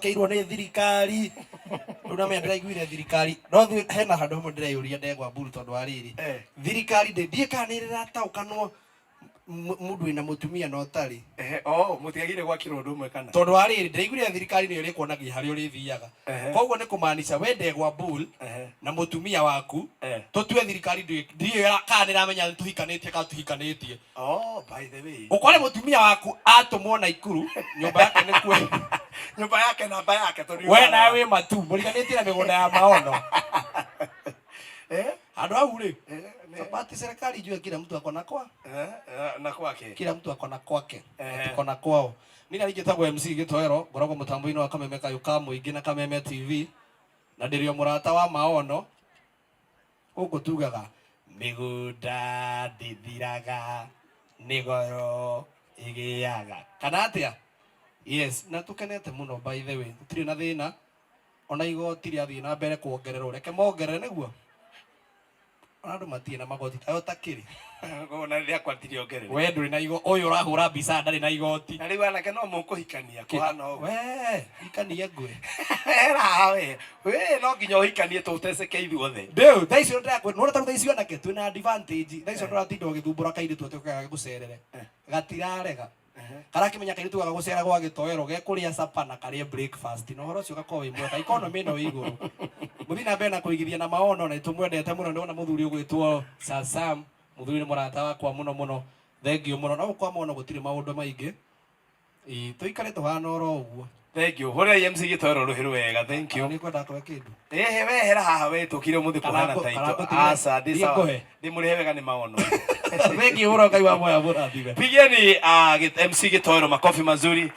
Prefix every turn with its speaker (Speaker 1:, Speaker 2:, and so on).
Speaker 1: Keirwo nĩ thirikari rĩu na menya ndĩraiguire thirikari no hena handũ hamwe ndĩreyũria ndegwa mburu tondũ wa rĩrĩ. Thirikari ndiĩ kana nĩ ĩrataũkanwo mũndũ wĩna mũtumia na ũtarĩ.
Speaker 2: Ehe, oh, mũtiagĩrĩire gwakĩrwo ũndũ ũmwe kana?
Speaker 1: Tondũ wa rĩrĩ, ndĩraiguire thirikari nĩyo ĩrĩkuonagia harĩa ũrĩthiaga. Koguo nĩ kũmaanisha we ndegwa bull na mũtumia waku, tũtue thirikari ndiũĩ kana nĩ ĩramenya nĩ tũhikanĩtie kana tũtihikanĩtie.
Speaker 2: Oh, by the way.
Speaker 1: Ukore mutumia waku atumwo Naikuru, nyumba yake nĩ kuo.
Speaker 2: Nyumba yake, namba yake tondu
Speaker 1: we nawe wĩ matu mũriganĩtie na mĩgũnda ya maono. Handũ hau rĩ, bati serikali ijue kila mtu akona kwa
Speaker 2: na kwake.
Speaker 1: Kila mtu akona kwake. Tuko na kwao. Niĩ na njĩtagwo MC Gĩtoero, ngoragwo mũtambo-inĩ wa Kameme Kayũ ka Mũingĩ na Kameme TV, na ndĩrĩ o mũrata wa maono. Gũkũ tugaga mĩgũnda ndĩthiraga, nĩ goro ĩgĩaga, kana atĩa? Yes, na tũkenete mũno, by the way, tũtirĩ na thĩna. Ona igoti rĩathiĩ na mbere kuongererwo, reke mongerere nĩguo ona andũ matirĩ na magoti tayo takĩrĩ.
Speaker 2: Ona rĩakwa ndiriongerere.
Speaker 1: We ndũrĩ na igoti, ũyũ ũrahũra mbica ndarĩ na igoti.
Speaker 2: Na rĩu anake no mũkũhikania kũhana ũguo.
Speaker 1: We hikanie ngwe.
Speaker 2: Era we no nginya ũhikanie tũteceke ithuothe.
Speaker 1: Rĩu thaa icio ndĩrakwĩra, nĩwona ta rĩu thaa icio anake twĩna advantage. Thaa icio ndũratinda ũgĩthumbũra kairĩtu atĩ ũke gagũcerere, gatirarega. Karakĩmenya kairĩtu gagagũcera gwa Gĩtoero gekũrĩa supper na karĩe breakfast, na ũhoro ũcio ũgakorwo wĩ mwega. Economy ĩno ĩ igũrũ. Mũthiĩ na mbere na kũigithia na maono, na nĩtũmwendete mũno. Ndĩrona mũthuri ũgwĩtwo Sir Sam, mũthuri nĩ mũrata wakwa mũno mũno, thengiũ mũno. No gũkũ kwa maono gũtirĩ maũndũ maingĩ. Ĩĩ, tũikare tũhana oro ũguo.
Speaker 2: Thank you. Hũrĩrai MC Gĩtoero rũhĩ rwega. Thank you.
Speaker 1: Nĩ kwenda kũhe kĩndũ?
Speaker 2: Ĩhĩ, wehera haha we, tũkire ũmũthĩ
Speaker 1: Kana
Speaker 2: kũhana
Speaker 1: kana
Speaker 2: taitũ.
Speaker 1: ngũtigĩre-
Speaker 2: Aca, ndĩ
Speaker 1: Thiĩ
Speaker 2: sawa.
Speaker 1: ngũhe.
Speaker 2: Ndĩmũrĩhe wega nĩ maono.
Speaker 1: Thengiũ mũno, Ngai wa muoyo amũrathime.
Speaker 2: Pigeni MC Gĩtoero makofi mazuri.